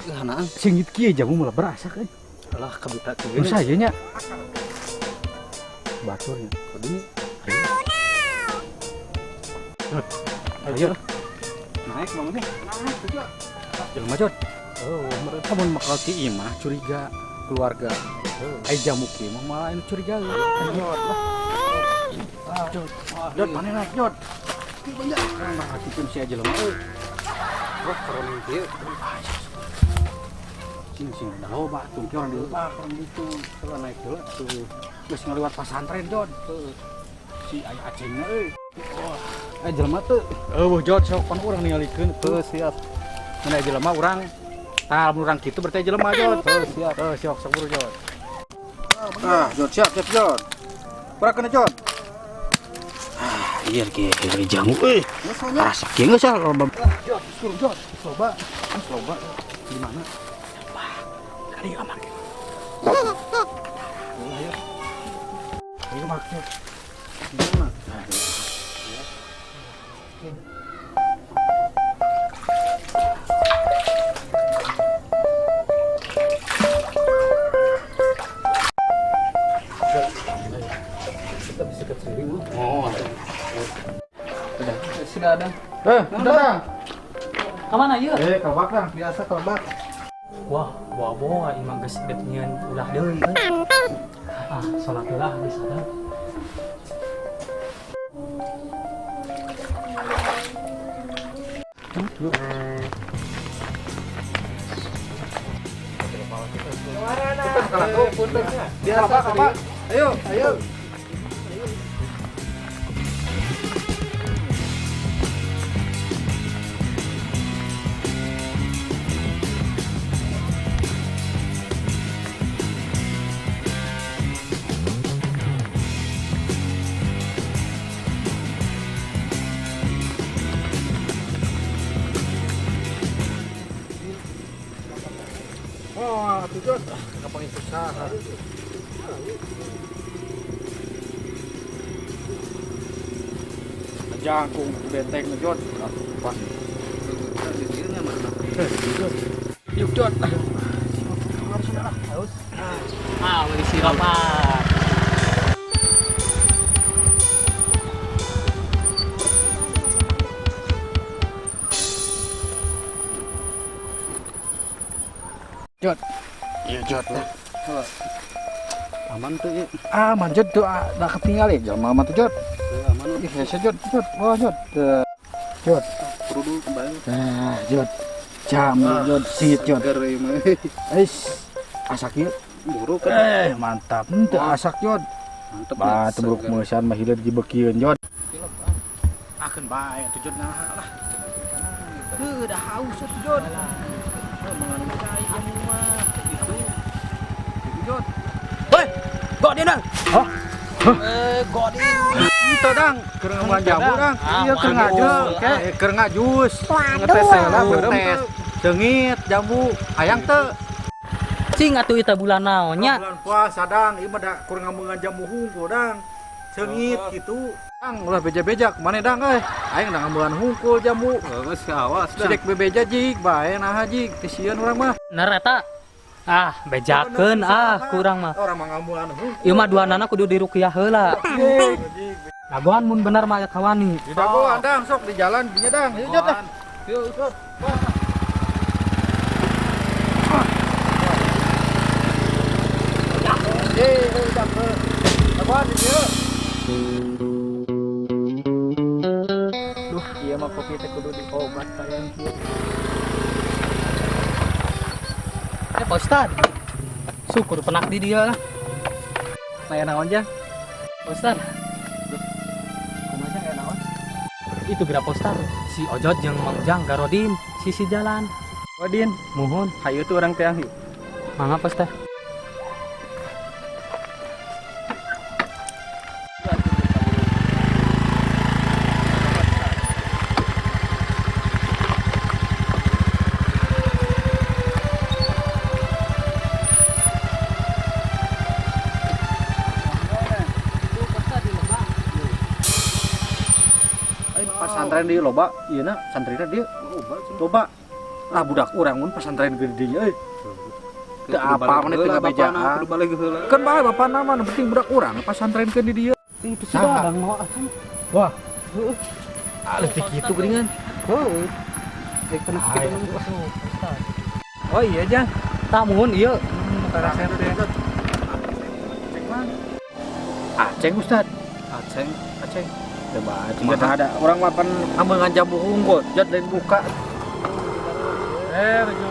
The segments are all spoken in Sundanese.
Ya. Hanaan. Singit kieu jamu malah berasa kan. Alah kabita teh. Nu saya nya. Baturnya. Kudu. Ayo. Naik bangun nih. Jelema Jod. Oh, mereka mun makal ti imah curiga keluarga. Ai jamu kieu mah malah anu curiga. Jod lah. Jod. Jod mana naik Jod? Urang merhatikeun si jelema euy. Wah, koroning kieu. Sing sing da loba tuh ki orang di lebak orang gitu. Coba naik dulu tuh. Geus ngaliwat pasantren Jod. Si aya acengna euy. Wah, ai jelema teu. Eueuh Jod sok pan urang ningalikeun Heuh, siap. Mun aya jelema urang tah lamun urang kitu berarti jelema Jod. Heuh, siap. Heuh, sok sok buru Jod. Ah, Jod siap, siap Jod. Urang kena Jod. Ah, iya kieu kieu jamu euy. Rasa kieu geus ah loba. Jod, suruh Jod. Loba. Loba. Di mana? Wah, kali aman kieu. Ayo. Ayo mak Jod. Di mana? Kita bisa ke sini. Oh, Udah, sudah ada. eh, udah dah. Kamana ieu? Eh, kelebak dah, biasa kelebak. Wah, bawa-bawa imah geus bet nyieun ulah deui euy. Ah, salat heula geus ada. Biasa kelebak. Ayo, ayo. Wah, tuh Jod. Kapan susah. Jangkung benteng Jod. Pas. Yuk Jod. Ah, beli sirup ah. Jod. Iya Jod. Aman tuh, ieu. Aman Jod tuh dah ketinggal ya jelema mah tuh Jod. Aman. Ih, hese Jod, Jod. Wah Jod. Tuh. Jod. Buru dulu kembali. Nah, Jod. Jam Jod, singit Jod. Seger ieu mah. Ais. Asak ieu. Buru kan. Eh, mantap. Henteu asak Jod. Mantep. Bah, tebruk meusan mah hideut dibekieun Jod. Akeun bae atuh Jod nah lah. Heuh, dah haus atuh Jod. Heuh, manganu cai jamu mah gitu. Gitu Jod. Hoi, godin dang. Hah? Eh, godin. Henteu dang, keur ngamuan jamu dang. Iya keur ngajus, keur ngajus. Ngetes heula beureum Ngetes. teu. Seungit jamu, hayang teu. Cing atuh eta bulan naon nya? Bulan puasa dang, ieu mah da keur ngamuan jamu hungkul dang. Seungit gitu. Dang, ulah beja-beja kumaha dang euy. Aing da ngamuan hungkul jamu. Geus awas dah. Sidek bebeja jig, bae naha jig, teu sieun urang mah. Bener eta. Ah, bejakeun ah kurang mah. Orang mah ngamuan hungkul. Ieu mah duanana kudu diruqyah heula. Dagoan mun bener mah aya kawani. Di dagoan dang, sok di jalan dinya dang. Yuk Jod dah. Yuk, Jod. Eh, udah ke. Dagoan di dieu. Duh, ieu mah kopi teh kudu diobat kalian kieu. Eh, Pak Ustad. Syukur penak di dia lah. Aya naon jang? Pak Ustad, Kumaha aya naon? itu geura Pak Ustad. Si Ojot jeung Mang Jang garodin sisi jalan. Odin, Muhun, hayu tuh orang teang yuk. mangga Pak Ustad. Pasantren di loba, ieu na santrina di loba. Lah budak urang mun pesantren gede dinya euy. Teu apa maneh teu ngabejaan. Kudu balik heula. Keun bae bapana mah nu penting budak urang pasantrenkeun di dieu. Itu si Dadang mau Aceng. Wah. Heeh. Leutik kitu geuningan. Heuh. Rek tenang kitu. Oh iya Jang. Tak mun ieu. Resep teh. Aceng Ustad. Aceng, Aceng. Teu bae kumaha ada urang mah pan ameungan jambu unggul, jod lain buka. Rejo.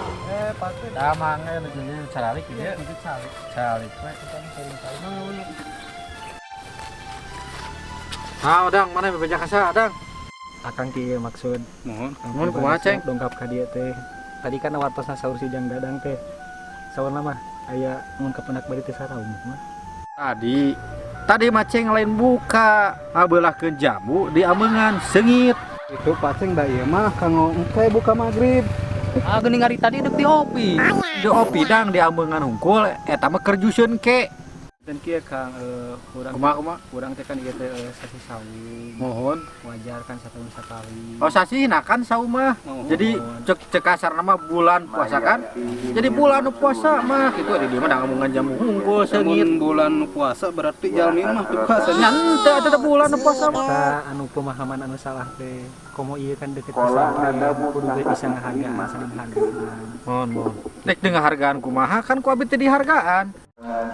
Pasti damang rejo caralik ieu. Calik. Calik we. Ah, Dang, mana bebeja ka saha, Dang? Akang kieu maksud. Mohon. Mohon kumaha, Ceng? Dongkap ka dieu teh. Tadi kan wartosna saur si Jang Dadang teh. Saurna mah aya mun kapendak bari teh saraum mah. Tadi tadi mah Ceng lain buka, ngabeulahkeun jambu di ameungan seungit. Itu Pak Ceng da ieu mah kanggo engke buka magrib. Ah geuning hari tadi deuk di opi. Di opi Dang di ameungan hungkul eta mah keur juseun ke. Dan kieu Kang urang Kumaha kumaha? Urang teh kan ieu teh sasi saum. Mohon. Wajar kan satahun sakali. Oh sasihna kan saum mah. Jadi cek cek kasarna mah bulan puasa kan. Jadi bulan nu puasa mah kitu di dieu mah da ameungan jambu hungkul seungit. Mun bulan puasa berarti jalmi mah teu puasa Nya henteu eta teh bulan nu puasa mah. Eta anu pemahaman anu salah teh. Komo ieu kan deket pesantren kudu ge bisa ngahargaan saling hargaan. Mohon mohon. Nek teu ngahargaan kumaha kan ku abi teh dihargaan.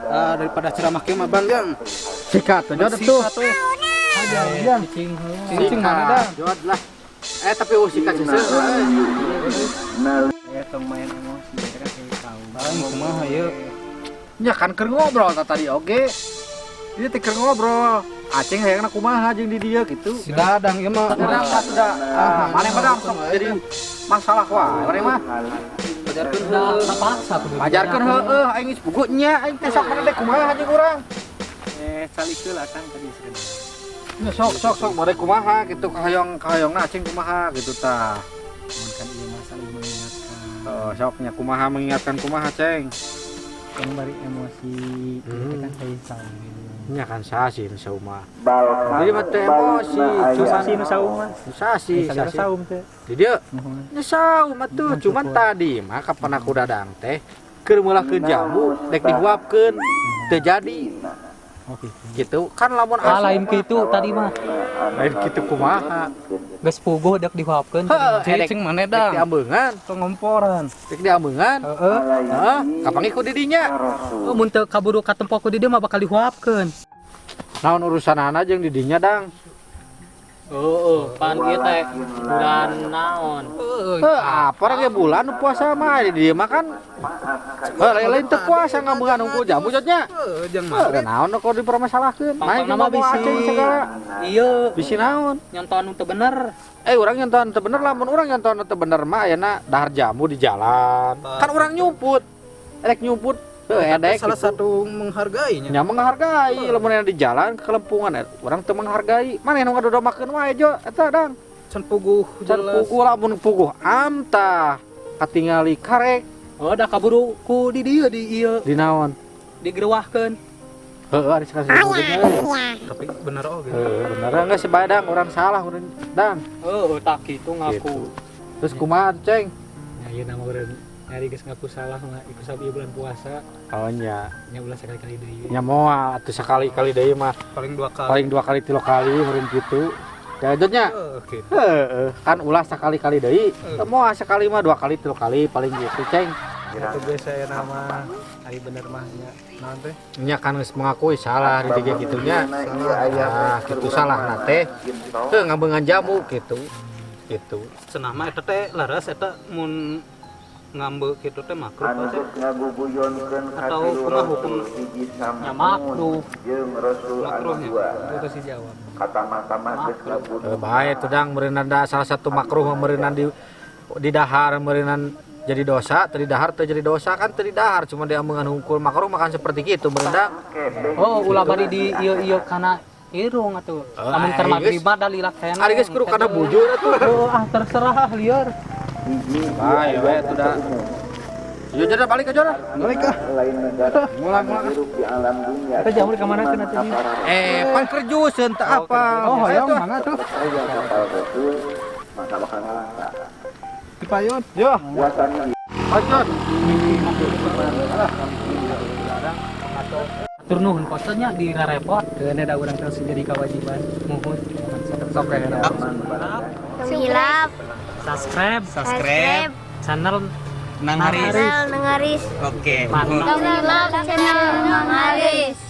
Ah, daripada ceramah kieu mah Bang. Sikat teh jod tuh. Cicing heula. Cicing mana Dang? Jod lah. Tapi sikat seuseuh. Tong main emosi eta kan saya tahu. Bang kumaha ieu? Nya kan keur ngobrol tah tadi oge. Ieu teh keur ngobrol. Aceng hayangna kumaha jeung di dieu kitu. Si Dadang ieu mah. Dadang atuh da. Ah, maneh mah Dang sok jadi masalah wae maneh mah. Ajarkeun Da kapaksa kudu. Ajarkeun heueuh aing geus puguh nya aing teh sok maneh dek kumaha jeung urang. Calik heula Kang tadi sebenarnya. Nya sok sok sok bade kumaha kitu kahayong kahayongna Aceng kumaha kitu tah. Mun kan ieu mah saling mengingatkan. Oh, sok nya kumaha mengingatkan kumaha Ceng. Tong bari emosi, itu kan saya saum. Nya kan sasi nu saum mah. Jadi mah teh emosi, Susah sih nu saum mah. Sasi, Salira sasi. saum teh. Di dieu Mohon. nya saum atuh, cuman tadi mah kapan aku Dadang teh keur meulahkeun jambu dek dihuapkeun teu jadi. Oh gitu. Gitu kan lamun Ah lain kitu tadi mah. Lain kitu kumaha. Geus puguh deuk dihuapkeun. Heuh, edek Cicing mana dek Dang? diambeungan, Pengomporan. dek diambeungan. Heeh. Heeh, kapanggih ku di dinya. Oh, mun teu kaburu katempo ku di dieu mah bakal dihuapkeun. Naon urusanana jeung di dinya Dang? Heeh, pan ieu teh bulan naon? Heuh, apa ge bulan nu puasa mah di dieu mah kan. Heuh, lain-lain teu puasa ngambeungan hungkul jambu jodnya. Heuh, jeung Heuh, da naon nu kudu dipermasalahkeun. Pang-pang Main nama mah bisi. Aceng segala. Iya, Bisi naon? nyontohan nu teu bener. Urang nyontohan teu bener lamun urang nyontohan teu bener mah ayeuna dahar jamu di jalan. Kan urang nyumput. Erek nyumput heuh edek. Salah gitu. satu menghargainya. Nya menghargai lamun aya di jalan kelempungan urang teu menghargai. Maneh nu ngadodomakeun wae jo eta Dang. Can puguh Can jelas. puguh lamun puguh am tah katingali karek Oh, da kaburu ku di dieu di ieu di naon. digerewahkeun. Heeh, ari sakasi Tapi bener oge. Heeh, bener enggak sih Dang, urang salah urang Dang. Heeh, tak kitu ngaku. Terus kumaha Ceng? Nya ieu nama urang nyari geus ngaku salah mah iku sabi bulan puasa Oh nya, nya ulah sakali-kali deui. nya moal atuh sekali-kali deui mah Paling 2 kali. paling 2 kali 3 kali meureun kitu. Jajotnya Heuh, gitu. heeh, kan ulah sekali-kali deui. Moal sekali mah 2 kali 3 kali paling gitu Ceng. Itu geus saya nama ari bener mah nya naon teh? Nya kan geus mengakui salah di tiga kitunya. Nah, kitu salah teh. Heuh ngambeungan jamu kitu. Gitu. Cenah mah eta teh leres eta mun ngambe kitu teh makruh aja. Atau kumaha hukum Nya makruh. Makruhnya. Itu sih jawab. Bae tuh Dang meureunna da salah satu makruh mah meureunna di dahar meureunna jadi dosa, teu di dahar teu jadi dosa kan teu di dahar cuma diambeungan hungkul makruh makan seperti kitu meureun Dang. Oh, ulah bari di ieu-ieu kana irung atuh. Lamun keur magrib mah da lila keneh. Ari geus kudu kana bujur atuh. Oh, ah terserah ah lieur. Bae we atuh da. Yo jada balik aja lah. Balik ah. Mulai mulai. Eta jamur ka mana cenah teh? Pan kerjuseun teu apa. Oh, hoyong mangga tuh. Dipayun. Yo. Pacot. Hatur nuhun, Pak Ustad, nya dirarepot. Keun da urang terus jadi kewajiban. Muhun. Sok we. Hilap. Subscribe. Subscribe. Channel Nang Haris. Channel Nang Haris. Oke. Mantap. Hilap channel Nang Haris.